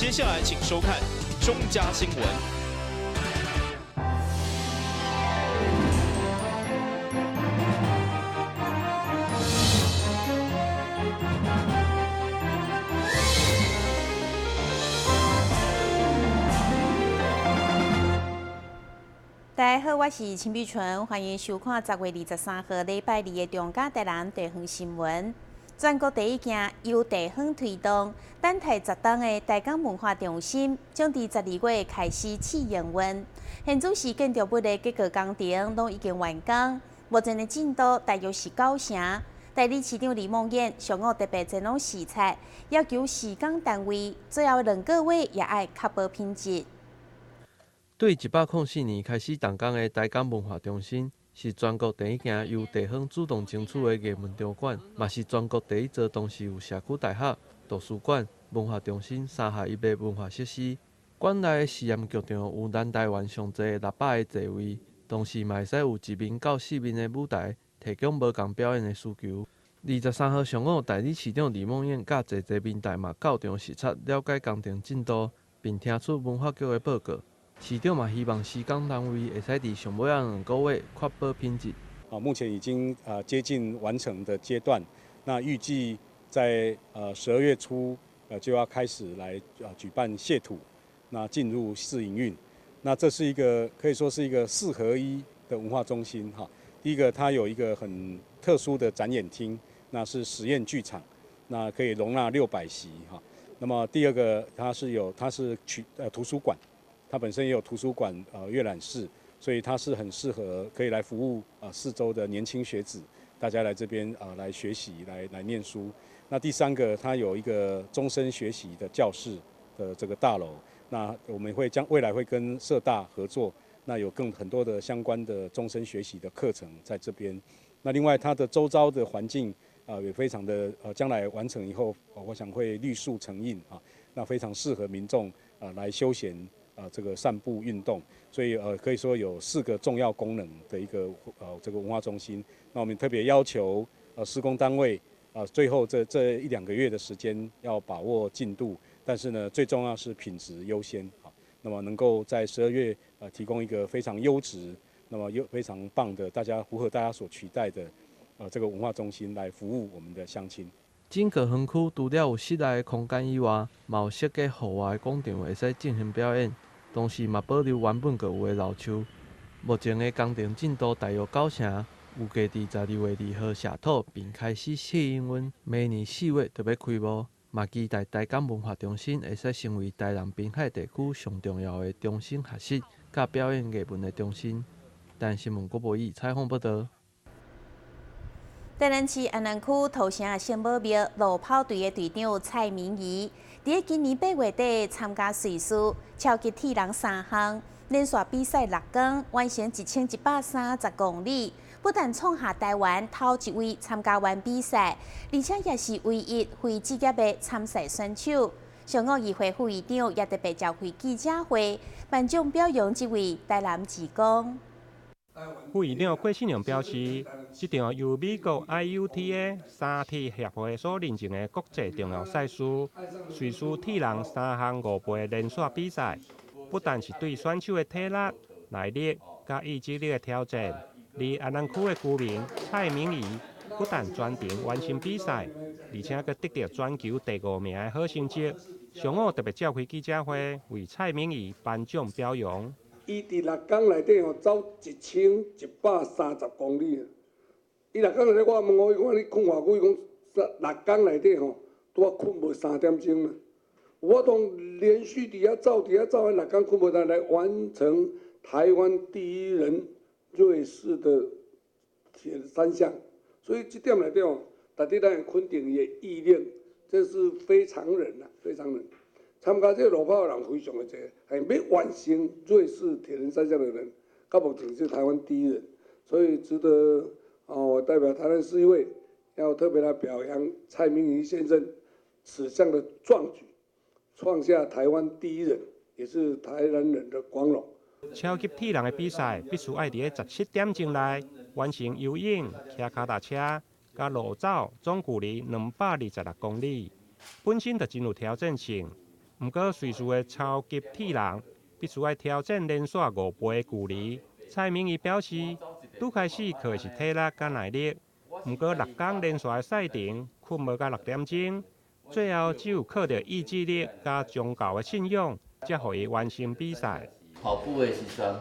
接下來請收看中嘉新聞。大家好，我是陳美純，歡迎收看10月23號禮拜二的中嘉台南地方新聞。全國第一件由地方推動、等待10冬的台港文化中心，將佇12月開始試營運。現主時建築物的結構工程攏已經完工，目前的進度大約是九成。代理市長李孟諺上午特別前往視察，要求施工單位最後2個月也愛確保品質。對104年開始動工的台港文化中心，是全國第一間由地方主動爭取的藝文場館，嘛是全國第一座同時有社區大學、圖書館、文化中心三合一的文化設施。館內的實驗劇場有南台灣上濟600個座位，同時嘛會使有一面到四面的舞台，提供無仝表演的需求。23號上午，代理市長李孟諺佮濟濟民代嘛到場視察，了解工程進度，並聽取文化局的報告。市長嘛希望施工單位會使佇上尾仔2個月確保品質。啊，目前已經接近完成的階段，那預計在12月初就要開始來舉辦卸土，那進入試營運。那這是一個可以說是一個四合一的文化中心哈。第一個，它有一個很特殊的展演廳，那是實驗劇場，那可以容納600席哈。那麼第二個，它是取圖書館。它本身也有圖書館、閱覽室，所以它是很適合可以來服務四周的年輕學子，大家來這邊來學習、來念書。那第三個，它有一個終身學習的教室的這個大樓，那我們會將未來會跟社大合作，那有更很多的相關的終身學習的課程在這邊。那另外，它的周遭的環境也非常的將來完成以後，我想會綠樹成蔭啊，那非常適合民眾來休閒。這個散步運動，所以可以說有四個重要功能的一個這個文化中心。那我們特別要求施工單位最後這一兩個月的時間要把握進度，但是呢，最重要是品質優先啊。那麼能夠在12月提供一個非常優質，那麼又非常棒的，大家符合大家所期待的這個文化中心來服務我們的鄉親。整個園區除了有室內的空間以外，嘛有設計戶外的廣場，會使進行表演。同時嘛保留原本就有的老樹。目前的工程進度大約九成，預計佇12月2號卸土並開始試營運，明年4月就欲開幕。嘛期待台港文化中心會使成為台南濱海地區上重要的中心學習佮表演藝文的中心。台南新聞郭博義採訪報導。台南市安南區頭城聖母廟路跑隊的隊長蔡明儀，佇今年8月底參加瑞士超級鐵人三項，連續比賽6天，完成1130公里，不但創下台灣頭一位參加完比賽，而且也是唯一非職業的參賽選手。上午議會副議長也特別召開記者會，頒獎表揚這位台南志工。副議長郭信良表示，這場由美國 IUTA 三鐵協會所認證的國際重要賽事——瑞士鐵人三項五倍連續比賽，不但是對選手的體力、耐力佮意志力的挑戰。而安南區的居民蔡明儀不但全程完成比賽，而且閣得著全球第五名的好成績。上午特別召開記者會，為蔡明儀頒獎表揚。伊佇6工內底吼走1130公里。伊6工內底，我問我，伊講你睏偌久？伊講6工內底吼，拄仔睏無3點鐘啦。我當連續佇遐走，佇遐走，6工睏無來來完成台灣第一人瑞士的鐵三項。所以這點內底吼，值得咱肯定伊的毅力，這是非常人啊，非常人。參加這個路跑的人非常的濟，係欲完成瑞士鐵人三項的人，到目前是台灣第一人，所以值得我代表台南市議會要特別來表揚蔡明儀先生此項的壯舉，創下台灣第一人，也是台南人的光榮。超級鐵人的比賽必須愛佇咧17點鐘內完成游泳、騎跤踏車、佮路走，總距離226公里，本身就真有挑戰性。毋過瑞士的超級鐵人必須愛挑戰連續5倍的距離。蔡明儀表示，拄開始靠的是體力佮耐力，毋過6工連續的賽程，睏無到6點鐘，最後只有靠著意志力佮宗教的信仰，才予伊完成比賽。跑步的時陣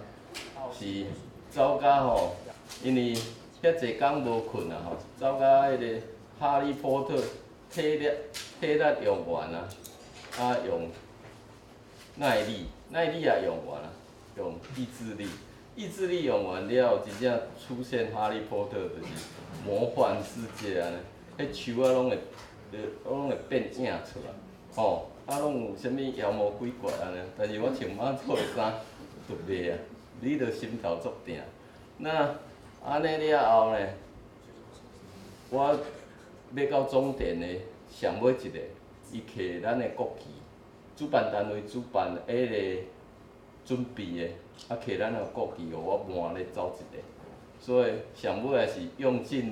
是走甲吼，因為遐濟工無睏啊吼，走甲彼个哈利波特體力用完啊，啊用耐力，耐力也用完啊，用意志力，意志力用完了，真正出現哈利波特就是魔幻世界按呢，彼樹仔攏會變影出來，吼，啊攏有啥物妖魔鬼怪按呢，但是我穿媽祖的衫就袂啊，你著心頭足定。那按呢了後呢，我欲到終點的上尾一個，伊摕咱的國旗，主辦單位主辦彼个準備的，啊摕咱的國旗予我換咧走一个，所以上尾也是用盡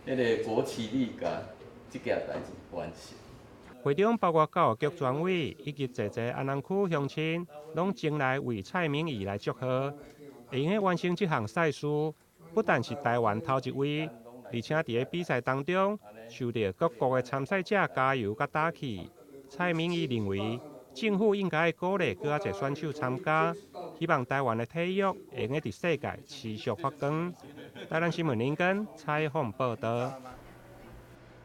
彼个國旗力，共這件代誌完成。會中包括教育局專委以及濟濟安南區鄉親，攏前來為蔡明儀來祝賀。會用得完成這項賽事，不但是台灣頭一位，而且佇咧比賽當中受著各國的參賽者加油佮打氣。蔡明儀認為，政府應該鼓勵閣較濟選手參加，希望台灣的體育會用得佇世界持續發光。台南新聞林根採訪報導。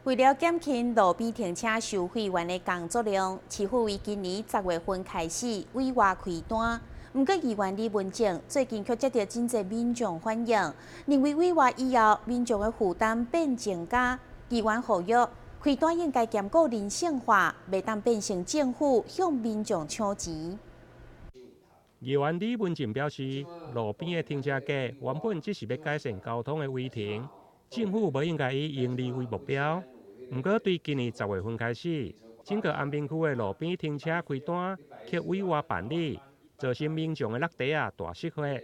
為了減輕路邊停車收費員的工作量，市府於今年10月份開始委外開單。毋過議員李文靜最近卻接著真濟民眾反映，認為委外以後民眾的負擔變增加。議員呼籲開單應該兼顧人性化，袂當變成政府向民眾搶錢。議員李文靜表示，路邊的停車格原本只是欲改善交通的違停，政府無應該以盈利為目標。毋過，對今年10月份開始，整個安平區的路邊停車開單卻委外辦理，造成民眾的落地仔大失血。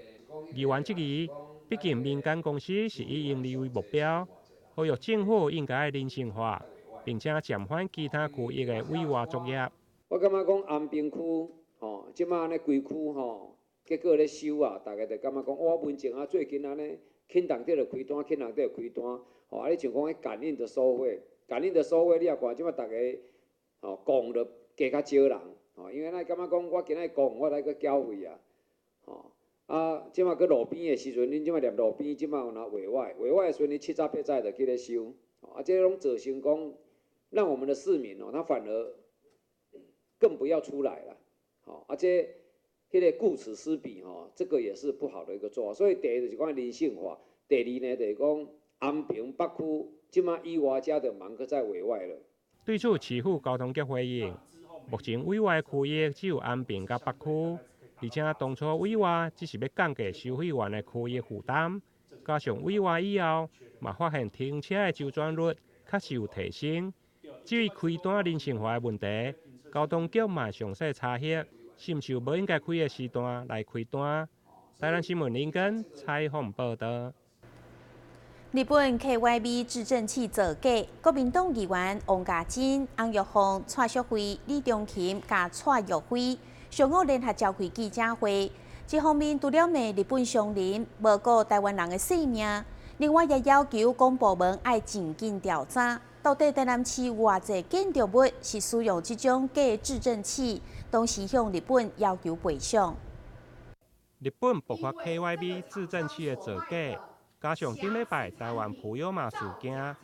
議員質疑，畢竟民間公司是以盈利為目標，呼籲政府應該人性化，並且暫緩其他區域的委外作業。我感覺講安平區吼，這馬按呢規區吼，結果咧收啊，逐家就感覺講，哇，文靜啊，最近按呢，輕動就開單，輕動就開單，吼，啊，你像講彼感應的收費。感應的收費，你也看，這馬逐家吼講著加較少人，吼，因為咱感覺講，我今仔講，我來閣繳費啊，吼，啊，這馬閣路邊的時陣，恁這馬踮路邊，這馬有若委外，委外的時陣，你7早8早就去咧收，啊，這攏造成講，讓我們的市民哦，他反而更不要出來了，吼，啊，這彼个顧此失彼吼，這個也是不好的一個做法。所以第一就是講人性化，第二呢就是講安平北區。這馬以外，遮就茫閣再委外了。對此，市府交通局回應，目前委外區域只有安平佮北區，而且當初委外只是欲降低收費員的區域負擔，加上委外以後，嘛發現停車的周轉率確實有提升。至於開單人性化的問題，交通局嘛詳細查核，是毋是有無應該開的時段來開單。台南新聞林根採訪報導。日本 KYB 制震器造假，國民黨議員王嘉貞、翁玉鳳、蔡淑慧、李中琴佮蔡玉輝上午聯合召開記者會，一方面除了罵日本商人無顧台灣人的性命，另外也要求公部門愛盡緊調查，到底台南市有偌濟建築物是使用這種假制震器，同時向日本要求賠償。日本爆發 KYB 制震器的造假。加上頂禮拜台灣普悠瑪事件，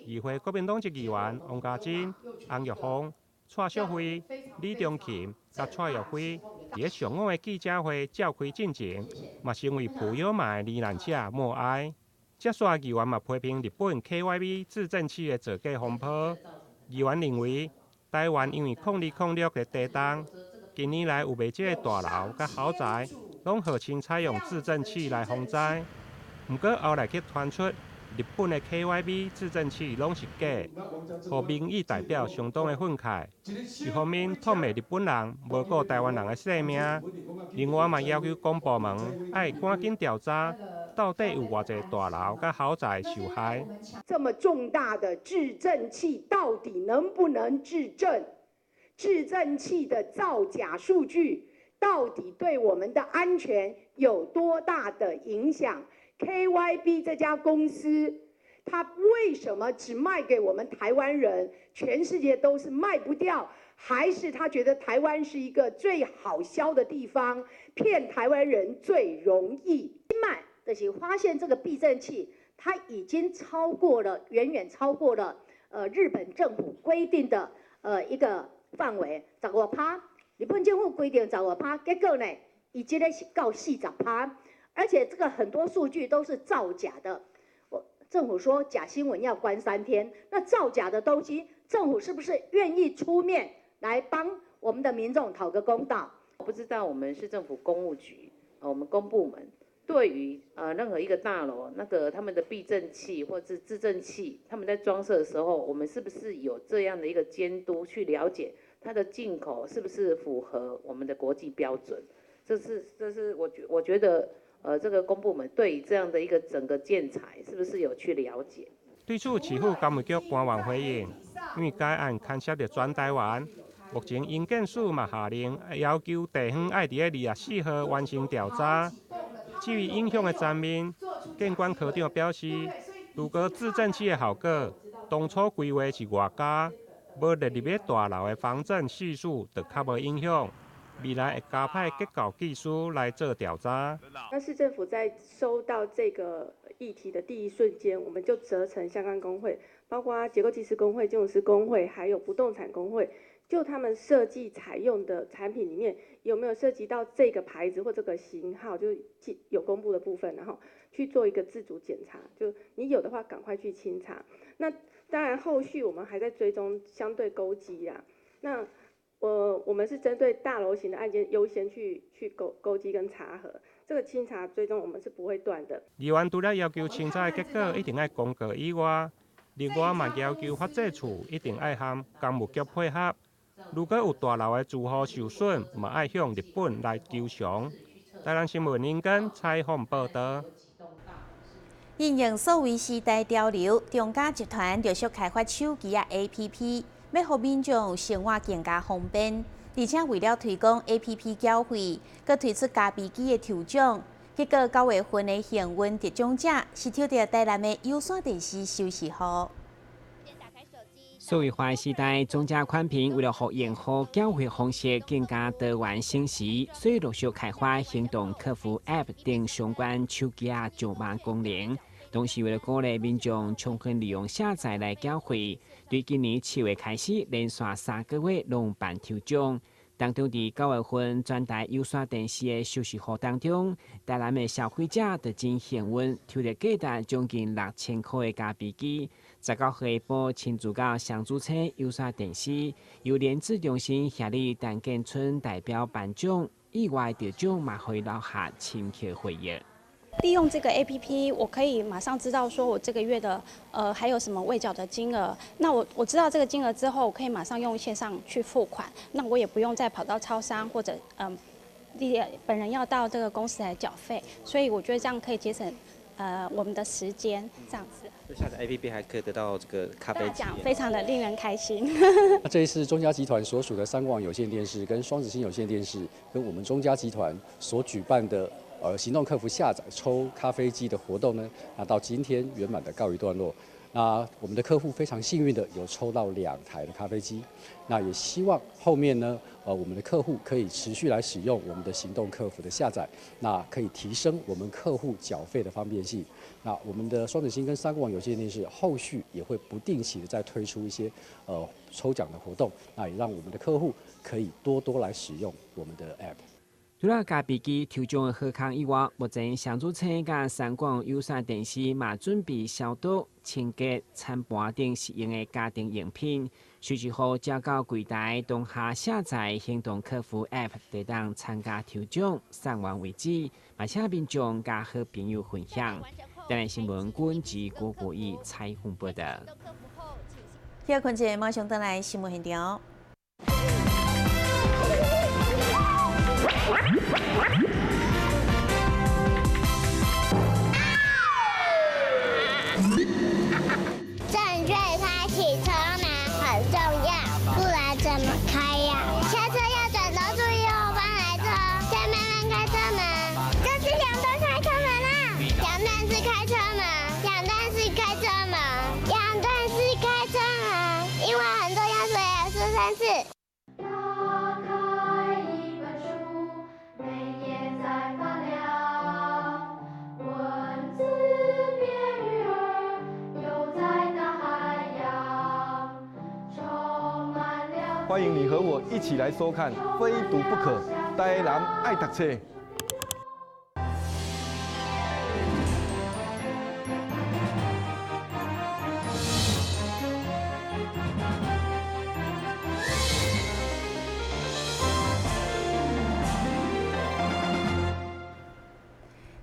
議會國民黨籍議員王嘉貞、翁玉鳳、蔡淑慧、李中琴佮蔡玉輝，佇咧上午的記者會召開進前，嘛成為普悠瑪的罹難者默哀。接續議員嘛批評日本 KYB 制震器的造假風波。議員認為，台灣因為0206的地動，近年來有袂少的大樓佮豪宅，攏號稱採用制震器來防災。毋過後來卻傳出日本的 KYB 制震器攏是假，予民意代表相當的憤慨。一方面唾罵日本人無顧台灣人的性命，另外嘛要求公部門愛趕緊調查，到底有偌濟大樓佮豪宅受害。這麼重大的制震器到底能不能制震？制震器的造假數據到底對我們的安全有多大的影響？KYB 這家公司，它為什麼只賣給我們台灣人？全世界都是賣不掉，還是他覺得台灣是一個最好銷的地方，騙台灣人最容易？賣就是發現這個避震器，它已經超過了，遠遠超過了日本政府規定的一個範圍，15%。日本政府規定15%，結果呢，伊這个是到40%，而且這個很多數據都是造假的。我政府說假新聞要關3天，那造假的東西，政府是不是願意出面來幫我們的民眾討個公道？我不知道我們市政府公務局，我們公部門對於任何一個大樓，那個他們的避震器或是制震器，他們在裝設的時候，我們是不是有這樣的一個監督去了解它的進口是不是符合我們的國際標準？這是我覺得，這個公部門對於這樣的一個整個建材，是不是有去了解？對此，市府工務局官員回應，因為該案牽涉著全台灣，目前營建署嘛下令要求地方愛佇咧24號完成調查。至於影響的層面，建管科長表示，如果制震器的效果，當初規劃是外加，無列入咧大樓的防震係數，就較無影響。未來會加派結構技師來做調查。那市政府在收到這個議題的第一瞬間，我們就責成相關工會，包括結構技師工會、建築師工會，還有不動產工會，就他們設計採用的產品裡面有沒有涉及到這個牌子或這個型號，就是有公布的部分，然後去做一個自主檢查。就你有的話，趕快去清查。那當然，後續我們還在追蹤相對勾稽啊。那我們是針對大樓型的案件優先去勾稽跟查核，這個清查追蹤我們是不會斷的。議員除了要求清查的結果一定愛公告以外，另外嘛要求法制處一定愛和工務局配合，如果有大樓的住戶受損，嘛愛向日本來求償。台南新聞林根採訪報道。應用數位時代潮流，中嘉集團陸續開發手機仔 APP。欲予民眾生活更加方便，而且為了推廣 APP 繳費，閣推出咖啡機的抽獎。結果9月份的幸運得獎者是抽著台南的有線電視收視戶。數位化時代，中嘉寬頻為了予用戶繳費方式更加多元省時，所以陸續開發行動客服 App 等相關手機仔上網功能。同時，為了鼓勵民眾充分利用下載來繳費，對今年7月開始，連續3個月攏辦抽獎。當中，佇9月份全台有線電視的收視戶當中，台南的消費者就真幸運，抽著價值將近6000塊的咖啡機。19號下晡親自到雙子星有線電視，由聯智中心協理陳建春代表頒獎，意外得獎嘛，予伊留下深刻回憶。利用這個 APP，我可以馬上知道說我這個月的還有什麼未繳的金額。那我知道這個金額之後，我可以馬上用線上去付款，那我也不用再跑到超商或者本人要到這個公司來繳費。所以我覺得這樣可以節省我們的時間，這樣子。下載 APP 還可以得到這個咖啡機，非常的令人開心。那這一次中嘉集團所屬的三廣有線電視跟雙子星有線電視跟我們中嘉集團所舉辦的行動客服下載抽咖啡機的活動呢，那到今天圓滿的告一段落。那我們的客戶非常幸運的有抽到2台的咖啡機，那也希望後面呢，我們的客戶可以持續來使用我們的行動客服的下載，那可以提升我們客戶繳費的方便性。那我們的雙子星跟三國網有線電視後續也會不定期的再推出一些抽獎的活動，那也讓我們的客戶可以多多來使用我們的 App。除了咖啡機抽獎的好康以外，目前雙子星佮三廣有線電視嘛準備消毒、清潔、餐盤等實用的家庭用品，收視戶只到櫃台當下下載行動客服 App，就當參加抽獎，送完為止，嘛請民眾佮好朋友分享。台南新聞軍及郭國義採訪報道。歇睏一下，馬上轉來新聞現場。正確開啟窗門很重要，不然怎麼開呀？ 3、4。打開一本書，每頁在發亮，文字變魚兒，游在大海洋，充滿了。歡迎你和我一起來收看《非讀不可》，台南愛讀冊。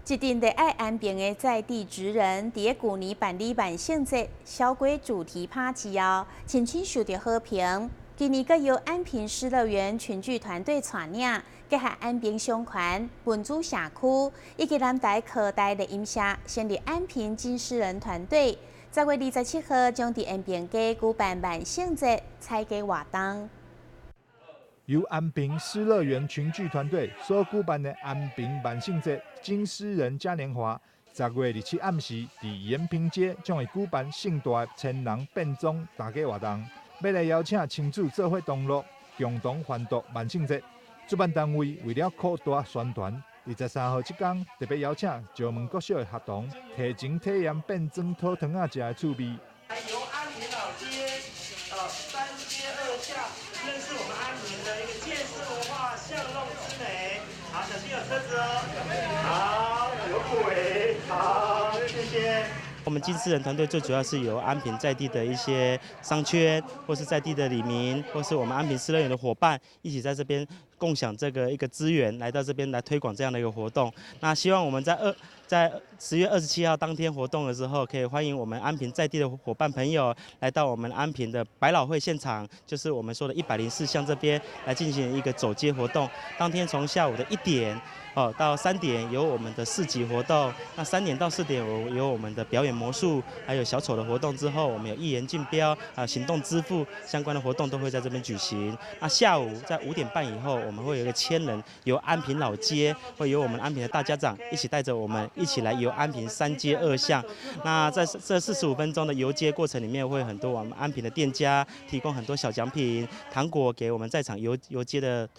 一陣熱愛安平的在地職人，佇咧舊年辦理萬聖節小鬼主題趴之後，深深受到好評。今年閣由安平失樂園群聚團隊帶領，結合安平商圈、文主社區以及南台科大麗音社，成立安平金獅人團隊。10月27號將佇延平街舉辦萬聖節踩街活動。由安平失樂園群聚團隊所舉辦的安平萬聖節金獅人嘉年華，10月27暗時佇延平街將會舉辦盛大的千人變裝踏街活動，欲來邀請親子做伙同樂，共同歡度萬聖節。主辦單位為了擴大宣傳，23號這天特別邀請石門國小的學童提前體驗變裝討糖仔食的趣味。由安平老街，3街2巷，認識我們安平的一個建設文化巷弄之美。好，小心有車子哦。好，有鬼。好，謝謝。我們金獅人團隊最主要是由安平在地的一些商圈，或是在地的里民，或是我們安平失樂園的夥伴，一起在這邊共享這個一個資源，來到這邊來推廣這樣的一個活動。那希望我們在10月27號當天活動的時候，可以歡迎我們安平在地的夥伴朋友來到我們安平的百老匯現場，就是我們說的104巷這邊來進行一個走街活動。當天從下午的1點到3點有我們的市集活動，那3點到4點有我們的表演魔術，還有小丑的活動。之後我們有一言競標，還有行動支付相關的活動都會在這邊舉行。那下午在5點半以後，我們會有一個千人遊安平老街，會由我們安平的大家長一起帶着我們一起來遊安平3街2巷。那在這45分鐘的遊街過程裡面，會有很多我們安平的店家提供很多小獎品、糖果給我們在場遊街的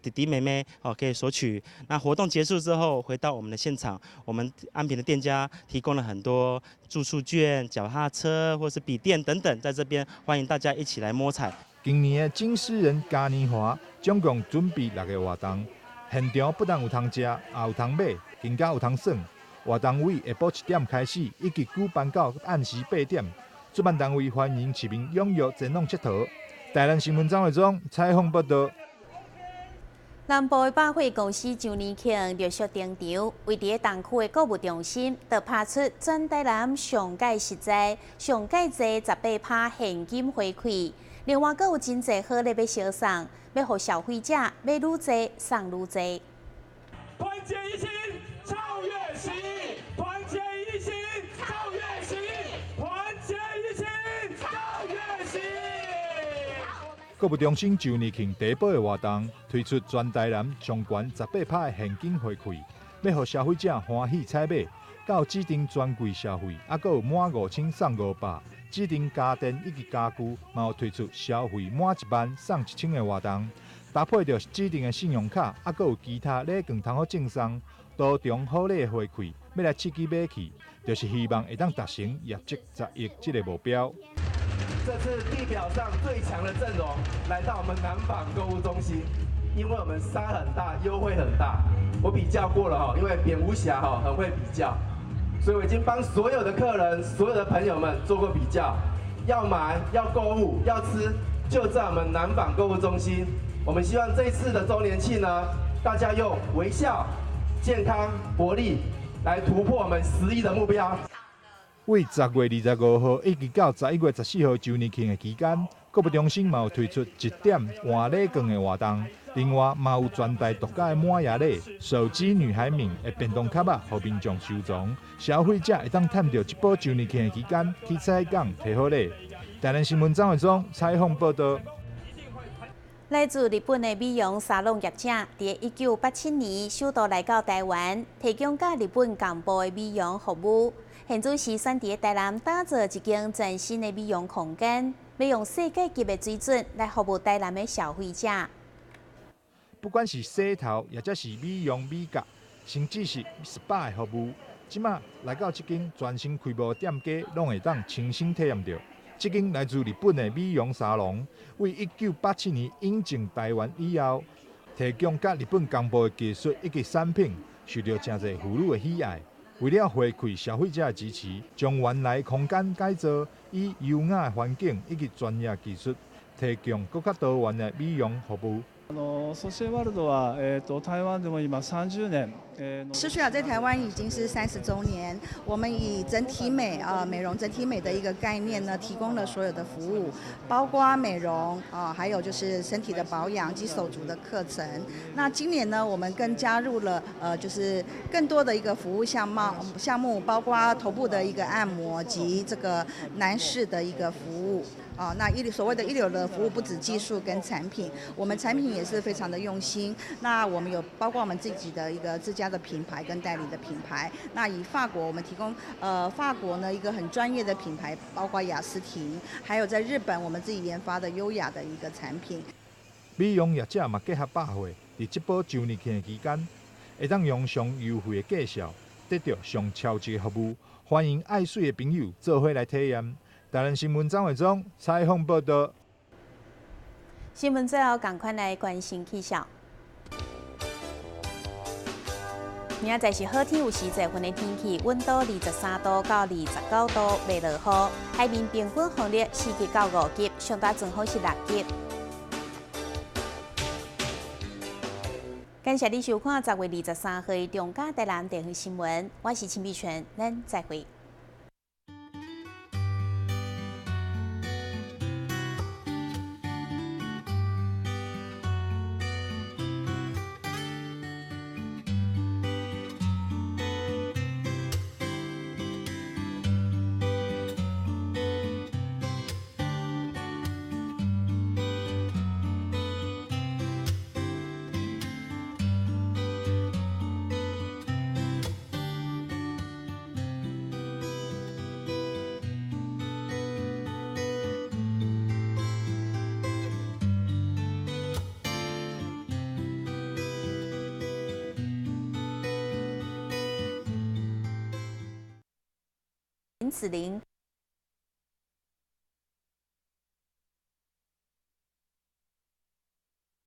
弟弟妹妹可以索取。那活動結束之後，回到我們的現場，我們安平的店家提供了很多住宿券、腳踏車或是筆電等等，在這邊歡迎大家一起來摸彩。今年的金獅人嘉年華總共準備6個活動，現場不但有通食，也有通買，更加有通耍。活動為下晡7點開始，以及舉辦到暗時8點。主辦單位歡迎市民踴躍前往𨑨迌。台南新聞張惠忠採訪報道。南部的百貨公司周年慶陸續登場，位佇咧東區的購物中心，就拍出全台南上蓋實在、上蓋濟18%現金回饋。另外，閣有真濟好禮欲相送，欲予消費者買愈濟送愈濟。團結一心，超越十億；團結一心，超越十億；團結一心，超越十億。購物中心周年慶第一波的活動，推出全台南上懸18%的現金回饋，欲予消費者歡喜採買。到指定專櫃消費，猶閣有滿5000送500；指定家電以及家具，嘛有推出消費滿1萬送1000的活動。搭配著指定的信用卡，猶閣有其他禮券通好贈送，多重好禮的回饋，欲來刺激買氣，就是希望會當達成業績10億這個目標。這次地表上最強的陣容來到我們南紡購物中心，因為我們殺很大，優惠很大。我比較過了哈，因為蝙蝠俠哈很會比較，所以我已經幫所有的客人、所有的朋友們做過比較。要買、要購物、要吃，就在我們南紡購物中心。我們希望這一次的週年慶呢，大家用微笑、健康、活力來突破我們10億的目標。為10月25號一直到11月14號周年慶的期間，購物中心嘛有推出1點換禮券的活動，另外嘛有全台獨家的滿額禮手機女孩敏的便當卡仔，予民眾收藏，消費者會當趁著這波周年慶的期間去採購提好禮。台南新聞張惠忠採訪報道。來自日本的美容沙龍業者，佇1987年首度來到台灣，提供佮日本同步的美容服務。現陣時選佇台南打造一間全新的美容空間，欲用世界级的水准来服务台南的消费者。不管是洗头，抑者是美容美甲，甚至是 SPA 的服务，这马来到这间全新开幕的店家，拢会当亲身体验著。这间来自日本的美容沙龙，为1987年引进台湾以后，提供佮日本同步的技术以及产品，受著诚济妇女的喜爱。为了回馈消费者的支持，将原来空间改造，以优雅的环境以及专业技术，提供阁较多元的美容服务。ソシエワールドは、台湾でも今30年。施舒雅在台湾已经是30周年，我们以整体美啊、美容整体美的一个概念呢，提供了所有的服务，包括美容啊，还有就是身体的保养及手足的课程。那今年呢，我们更加入了就是更多的一个服务项目，包括头部的一个按摩及这个男士的一个服务。啊，那所谓的一流的服务，不止技术跟产品，我们产品也是非常的用心。那我们有包括我们自己的一个自家的品牌跟代理的品牌。那以法国，我们提供法国呢一个很专业的品牌，包括雅诗婷，还有在日本我们自己研发的优雅的一个产品。美容业者嘛结合百货，伫这波周年庆期间，会当用上优惠的价数，得著上超值的服务。欢迎爱媠的朋友做伙来体验。台南新闻张伟忠采访报道。新闻最后，仝款来关心气象。明仔载是好天，有时济云的天气，温度23度到29度，袂落雨。海面平均风力4级到5级，上大阵风是6级。感谢你收看10月23号的中嘉台南地方新闻，我是陈美泉，咱再会。林子玲。